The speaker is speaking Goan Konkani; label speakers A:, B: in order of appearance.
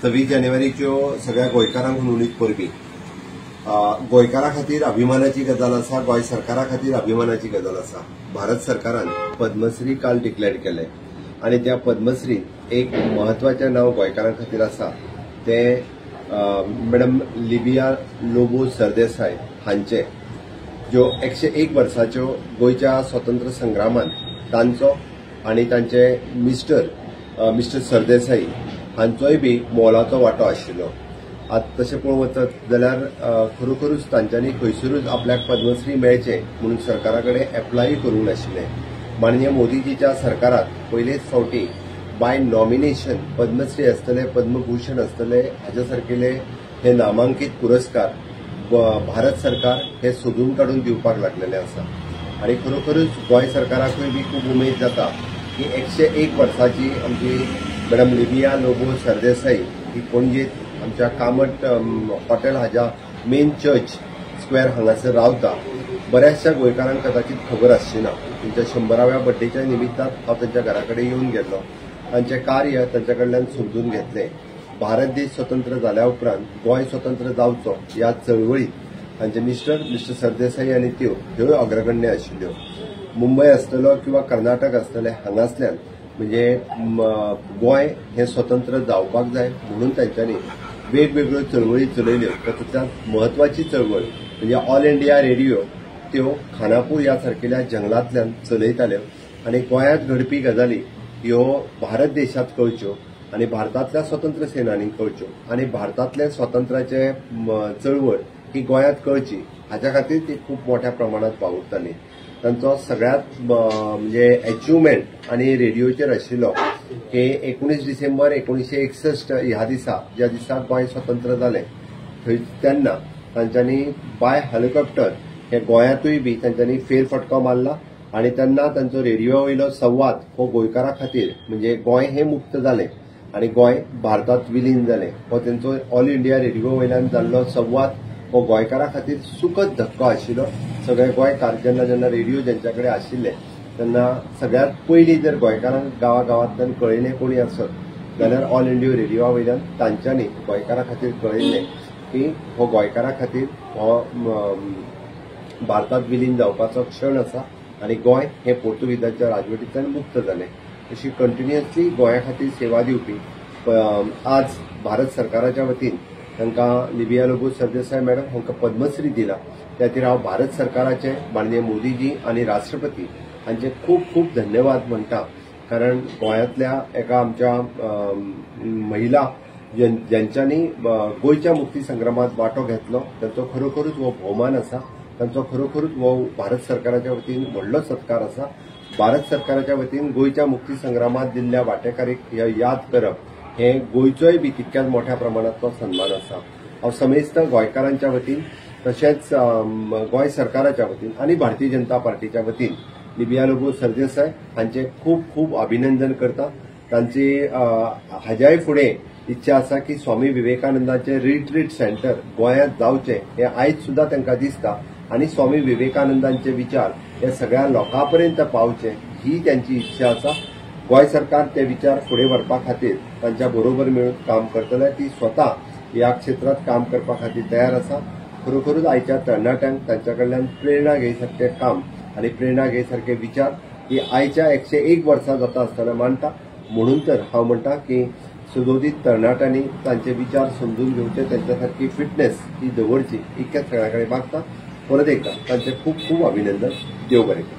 A: 26 जानेवारीच्यो सगळ्या गोंयकारांक हुनहुनीत परबी. गोंयकारां खातीर अभिमानाची गजाल आसा, गोंय सरकारा खातीर अभिमानाची गजाल आसा. भारत सरकारान पद्मश्री काल डिक्लेअर केले आनी त्या पद्मश्री एक म्हत्वाचें नांव गोंयकारां खातीर आसा तें मॅडम लिबिया लोबो सरदेसाय हांचें, ज्यो 101 वर्साच्यो गोंयच्या स्वतंत्र संग्रामान तांचो आनी तांचे मिस्टर सरदेसाई हांचोय बी मोलाचो वांटो आशिल्लो. आतां तशें पळोवंक वचत जाल्यार खरोखरूच तांच्यांनी खंयसरूच आपल्याक पद्मश्री मेळचें म्हणून सरकारा कडेन एप्लाय करूंक नाशिल्लें. माननीय मोदीजीच्या सरकारात पयलेच फावटी बाय नॉमिनेशन पद्मश्री आसतले, पद्मभूषण आसतले, हाज्या सारकेले हे नामांकीत पुरस्कार भारत सरकार हे सोदून काडून दिवपाक लागलेले आसा. आनी खरोखरूच गोंय सरकाराकूय बी खूब उमेद जाता की 101 वर्साची आमची मॅडम लिबिया लोबो सरदेसाई ही पणजेत आमच्या कामत हॉटेल हाज्या मेन चर्च स्क्वेअर हांगासर रावता. बऱ्याचशा गोंयकारांक कदाचित खबर आसची ना. तांच्या 100व्या बड्डेच्या निमित्तान हांव तांच्या घरा कडेन येवन गेल्लो. तांचें कार्य तांच्या कडल्यान समजून घेतलें. भारत देश स्वतंत्र जाल्या उपरांत गोंय स्वतंत्र जावचो ह्या चळवळीत तांचे मिस्टर सरदेसाई आनी त्यो ह्यो अग्रगण्य आशिल्ल्यो. मुंबय आसतलो किंवा कर्नाटक आसतलें, हांगासल्यान म्हणजे गोंय हें स्वतंत्र जावपाक जाय म्हणून तांच्यांनी वेगवेगळ्यो चळवळी चलयल्यो. तातूंतल्यान म्हत्वाची चळवळ म्हणजे ऑल इंडिया रेडिओ त्यो खानापूर ह्या सारकेल्या जंगलांतल्यान चलयताल्यो आनी गोंयांत घडपी गजाली ह्यो भारत देशांत कळच्यो आनी भारतांतल्या स्वतंत्र सेनानींक कळच्यो आनी भारतांतले स्वातंत्र्याचे चळवळ ही गोंयांत कळची हाच्या खातीर ती खूब मोठ्या प्रमाणात वावुरताली. तांचो सगळ्यांत म्हणजे अचिव्हमेंट आनी रेडिओचेर आशिल्लो की 19 डिसेंबर 1961 ह्या दिसा, ज्या दिसा गोंय स्वतंत्र जालें थंय तेन्ना तांच्यांनी बाय हेलिकॉप्टर हे गोंयांतूय बी तांच्यांनी फेरफटको मारला आनी तेन्ना तांचो रेडिओ वयलो संवाद हो गोंयकारां खातीर म्हणजे गोंय हें मुक्त जालें आनी गोंय भारतांत विलीन जालें हो तांचो ऑल इंडिया रेडिओ वयल्यान जाल्लो संवाद हो गोंयकारां खातीर सुखद धक्को आशिल्लो. सगळे गोंयकार जेन्ना जेन्ना रेडिओ जेंच्या कडेन आशिल्ले तेन्ना सगळ्यांत पयलीं जर गोंयकारांक गांवागांवांतल्यान कळयलें कोणी आसत जाल्यार ऑल इंडिया रेडिओ वयल्यान तांच्यांनी गोंयकारां खातीर कळयल्लें की हो गोंयकारां खातीर हो भारतांत विलीन जावपाचो क्षण आसा आनी गोंय हें पोर्तुगीजाच्या राजवटींतल्यान मुक्त जालें. अशी कंटिन्युअसली गोंया खातीर सेवा दिवपी आज भारत सरकाराच्या वतीन तांकां लिबिया लोबो सरदेसाय मॅडम हांकां पद्मश्री दिला. त्या खातीर हांव भारत सरकाराचे, माननीय मोदीजी आनी राष्ट्रपती हांचे खूब खूब धन्यवाद म्हणटा. कारण गोंयांतल्या एका आमच्या महिला ज्यांच्यांनी गोंयच्या मुक्ती संग्रामात वांटो घेतलो तांचो खरोखरूच हो भोवमान आसा. तांचो खरोखरूच हो भारत सरकाराच्या वतीन व्हडलो सत्कार आसा. भारत सरकाराच्या वतीन गोंयच्या मुक्ती संग्रामात दिल्ल्या वांटेकारीक याद करप हें गोंयचोय बी तितक्याच मोठ्या प्रमाणांतलो सन्मान आसा. हांव समेस्त गोंयकारांच्या वतीन तशेंच गोंय सरकाराच्या वतीन आनी भारतीय जनता पार्टीच्या वतीन लिबिया लोबो सरदेसाय हांचें खूब खूब अभिनंदन करता. तांची हाज्याय फुडें इच्छा आसा की स्वामी विवेकानंदाचें रिट्रीट सेंटर गोंयांत जावचें हें आयज सुद्दां तांकां दिसता आनी स्वामी विवेकानंदांचे विचार हे सगळ्या लोकां पर्यंत पावचे ही तांची इच्छा आसा. गोंय सरकार ते विचार फुडें व्हरपा खातीर तांच्या बरोबर मेळून काम करतले. ती स्वता ह्या क्षेत्रांत काम करपा खातीर तयार आसा. खरोखरूच आयच्या तरणाट्यांक तांच्या कडल्यान प्रेरणा घेय सारकें काम आनी प्रेरणा घेय सारके विचार ही आयच्या 101 वर्सां जाता आसतना मांडटा. म्हणून तर हांव म्हणटा की सुदोदीत तरणाट्यांनी तांचे विचार समजून घेवचे, तांच्या सारकी फिटनेस ही दवरची इतक्याच सगळ्या कडेन मागता. परत एकदा तांचें खूब खूब अभिनंदन. देव बरें करूं.